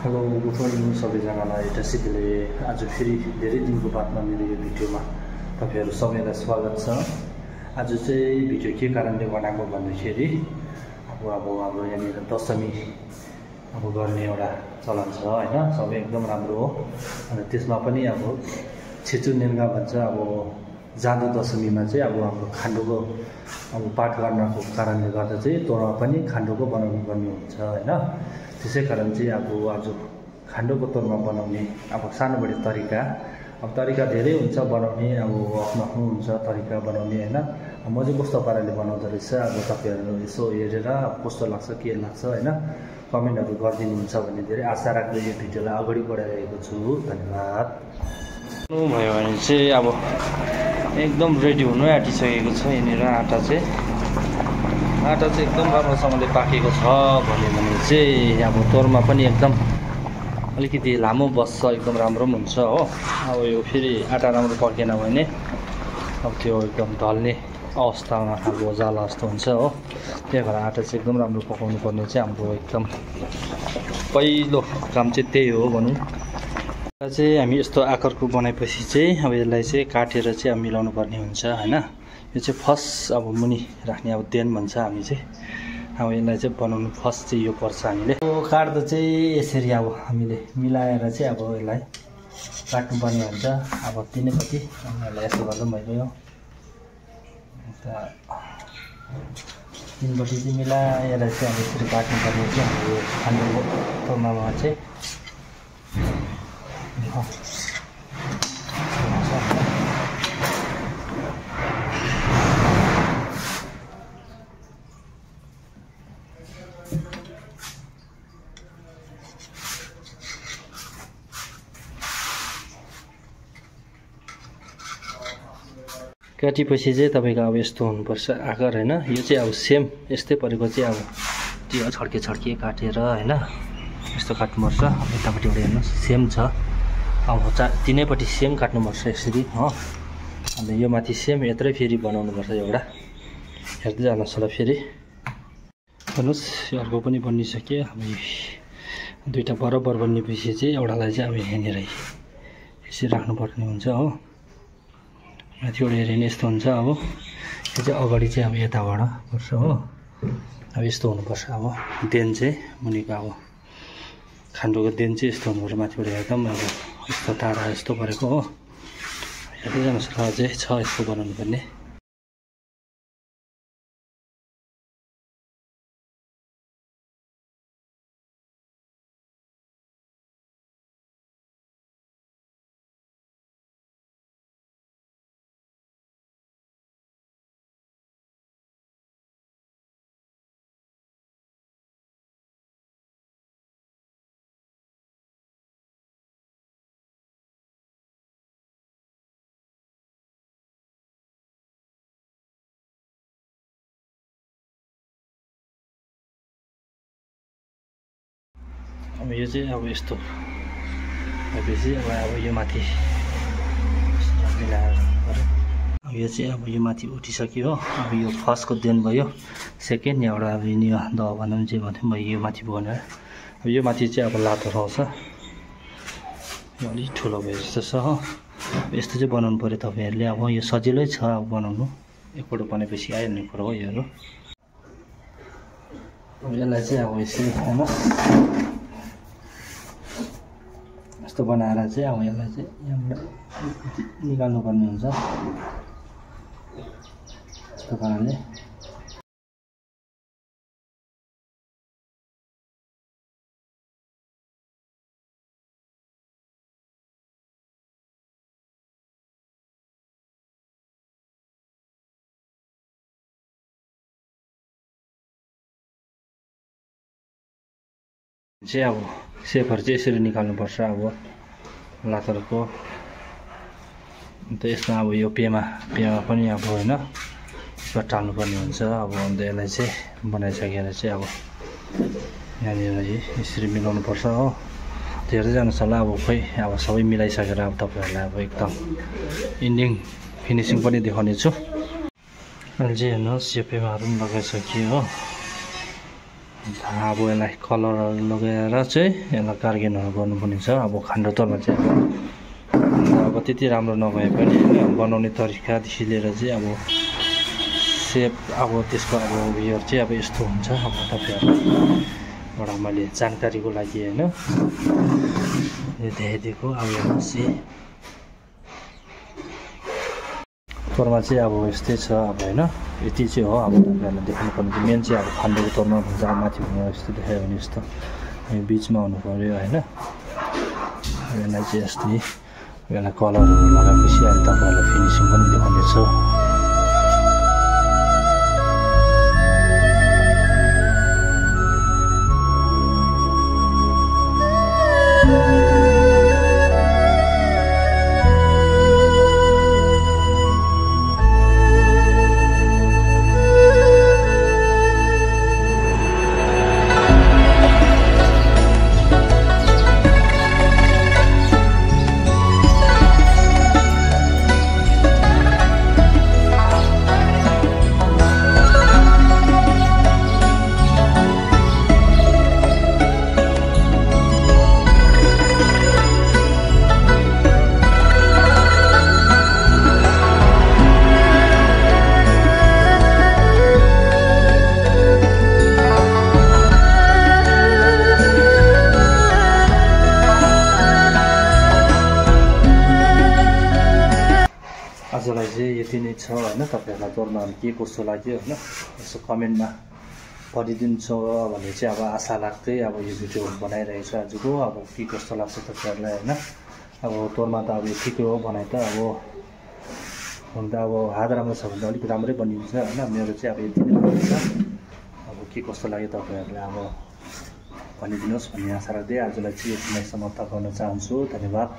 Hello good morning सबैजनालाई टसीले आज फेरि धेरै दिनको बादमा मेरो यो भिडियोमा तपाईहरु सबैलाई स्वागत छ। आज चाहिँ भिडियो के कारणले बनाएको भन्दाखेरि अब हाम्रो यहाँनिर दशमी गर्ने एउटा चलन छ हैन, सबै एकदम राम्रो हो। अनि त्यसमा पनि अब छेचु नेङ्गा भन्छ, अब जादु दशमीमा चाहिँ अब हाम्रो खाण्डोको पाठ गर्नको कारणले गर्दा चाहिँ तोरमा पनि खाण्डोको बनाउनु पर्ने हुन्छ हैन। त्यसै कारण चाहिँ आज खाण्डोको तोरमा बनाउने सानो बढी तरिका धेरै हुन्छ बनाउने, आफ्नो हुन्छ तरिका बनाउने हैन। म चाहिँ कस्तो पाराले बनाउँदो रहेछ तपाईहरु यसो हेरेर कस्तो लाग्छ के लाग्छ हैन कमेन्टहरु गरिदिनुहुन्छ भन्ने धेरै आशा राख्दै यो भिडियोलाई अगाडि बढाइरहेको छु। धन्यवाद। भयो भने चाहिँ एकदम रेडी हुनु आँटिसकेको छ। यहाँनिर आटा चाहिँ एकदम राम्रोसँगले पाकेको छ भने चाहिँ तोरमा पनि एकदम अलिकति लामो बस्छ, एकदम राम्रो पनि हुन्छ हो। यो फेरि आटा राम्रो पकेन भने त्यो एकदम ढल्ने अवस्थामा जाला जस्तो हुन्छ हो। त्यही भएर आटा चाहिँ एकदम राम्रो पकाउनु पर्ने चाहिँ हाम्रो एकदम पहिलो काम चाहिँ त्यही हो भनौँ। चाहिँ हामी यस्तो आकारको बनाएपछि चाहिँ यसलाई चाहिँ काटेर चाहिँ मिलाउनु पर्ने हुन्छ हैन। यो चाहिँ फर्स्ट मुनि राख्ने देन भन्छ हामी चाहिँ। यसलाई चाहिँ बनाउनु फर्स्ट चाहिँ यो पर्छ हामीले काट्दा चाहिँ यसरी हामीले मिलाएर चाहिँ यसलाई काट्नुपर्ने हुन्छ। तिनैपट्टि यसलाई यस्तो गर्दा भइगयो। तिनपट्टि चाहिँ मिलाएर चाहिँ यसरी काट्नुपर्ने चाहिँ हाम्रो खाण्डोको तोर्मामा चाहिँ काटेपछि चाहिँ तपाईको यस्तो हुनुपर्छ आकार हैन। यो चाहिँ सेम यस्तै परेको चाहिँ त्यो छड्के काटेर हैन यस्तो काट्नुपर्छ। यतापट्टि हेर्नुस् सेम छ, तीनैपट्टि सेम काट्नुपर्छ यसरी हो। अन्त यो माथि सेम यत्रै फेरि बनाउनुपर्छ एउटा। हेर्दै जानुहोस् होला फेरि हेर्नुस् यो अर्को पनि बनिसक्यो। दुईटा बराबर बनिएपछि चाहिँ एउटालाई चाहिँ यहाँनिर यसरी राख्नुपर्ने हुन्छ हो। माथिबाट हेऱ्यो भने यस्तो हुन्छ। यो चाहिँ अगाडि चाहिँ यताबाट पर्छ हो। यस्तो हुनुपर्छ। देन चाहिँ मुनिको खाण्डोको देन चाहिँ यस्तो हुनुपर्छ। माथिबाट एकदम यस्तो टाढा यस्तो परेको हो। हेर्दै जानुहोस् र अझै छ यस्तो बनाउनु पर्ने। यो चाहिँ यस्तो भएपछि यो माथि मिलाएर यो चाहिँ यो माथि उठिसक्यो हो। यो फर्स्टको देन भयो, सेकेन्ड एउटा यो दवा भनौँ चाहिँ भन्थ्यौँ यो माथि बनाएर यो माथि चाहिँ लातो आउँछ। यो अलिक ठुलो भयो जस्तो छ हो। यस्तो चाहिँ बनाउनु पऱ्यो तपाईँहरूले। यो सजिलै छ बनाउनु, एकपल्ट बनाएपछि आइहाल्ने कुरो हो योहरू। यसलाई चाहिँ यसरी यस्तो बनाएर चाहिँ यसलाई चाहिँ यहाँबाट निकाल्नु पर्ने हुन्छ यस्तो कारणले। चाहिँ सेपहरू चाहिँ यसरी निकाल्नुपर्छ लातरको। अन्त यसमा यो पेमा पनि हैन यसमा टाल्नुपर्ने हुन्छ। अन्त यसलाई चाहिँ बनाइसकेर चाहिँ यहाँनिर यसरी मिलाउनुपर्छ हो। हेर्दै जानुहोस् होला खोइ सबै मिलाइसकेर तपाईहरुलाई एकदम इन्डिङ फिनिसिङ पनि देखाउने छु। अहिले चाहिँ हेर्नुहोस् यो पेमाहरू पनि लगाइसकियो हो। अब यसलाई कलरहरू लगाएर चाहिँ यसलाई गार्गेनहरू गर्नुपर्ने छ। अब खान्डो तलमा चाहिँ अब त्यति राम्रो नभए पनि बनाउने तरिकादेखि लिएर चाहिँ अब सेप अब त्यसको अब उयोहरू चाहिँ अब यस्तो हुन्छ। अब तपाईँहरूलाई एउटा मैले जानकारीको लागि होइन यो देखाइदिएको। अब हेर्नुहोस् तोरमा चाहिँ अब यस्तै छ अब होइन, यति चाहिँ हो। अब तपाईँहरूलाई देख्नुपर्ने मेन चाहिँ अब खान्डोको तोरमा भन्छ, अब माथि भनेर यस्तो देखायो भने यस्तो बिचमा हुनु पऱ्यो होइन। यसलाई चाहिँ यस्तै यसलाई कलरहरू लगाएपछि अहिले तपाईँहरूलाई फिनिसिङ पनि देखाउनेछ। आजलाई चाहिँ यति नै छ होइन। तपाईँहरूलाई तोर्माहरू के कस्तो लाग्यो होइन यसो कमेन्टमा भनिदिन्छ भन्ने चाहिँ अब आशा लाग्दै अब यो भिडियो बनाइरहेको छु आजको। अब के कस्तो लाग्छ तपाईँहरूलाई होइन। अब तोरमा त अब यतिकै हो बनाइ त अब हुन त अब हात राम्रो छ भने त अलिक राम्रै बनिन्छ होइन। मेरो चाहिँ अब यति नै बनिन्छ। अब के कस्तो लाग्यो तपाईँहरूलाई अब भनिदिनुहोस् भन्ने आशा राख्दै आजलाई चाहिँ यति नै समाप्त गर्न चाहन्छु। धन्यवाद।